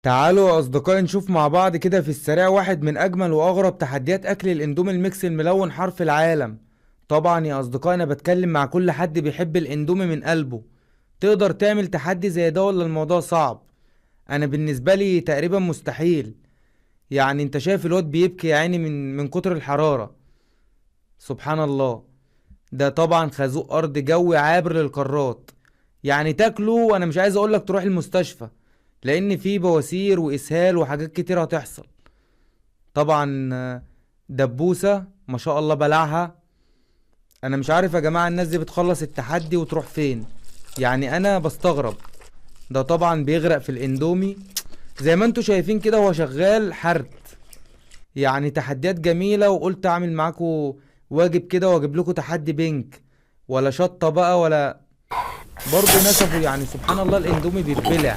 تعالوا يا أصدقائي نشوف مع بعض كده في السريع واحد من أجمل وأغرب تحديات أكل الإندومي الميكس الملون حرف العالم. طبعا يا أصدقائي أنا بتكلم مع كل حد بيحب الإندومي من قلبه. تقدر تعمل تحدي زي ده ولا الموضوع صعب؟ أنا بالنسبة لي تقريبا مستحيل. يعني انت شايف الواد بيبكي يا عيني من كتر الحرارة. سبحان الله. ده طبعا خازوق أرض جوي عابر للقارات. يعني تاكله وأنا مش عايز أقولك تروح المستشفى، لأن في بواسير وإسهال وحاجات كتير هتحصل. طبعا دبوسة ما شاء الله بلعها. أنا مش عارف يا جماعة الناس دي بتخلص التحدي وتروح فين، يعني أنا بستغرب. ده طبعا بيغرق في الإندومي زي ما انتوا شايفين كده، هو شغال حرت. يعني تحديات جميلة، وقلت أعمل معاكم واجب كده واجيب لكم تحدي بينك ولا شطة بقى ولا برضه نسفوا. يعني سبحان الله الاندومي بيتبلع.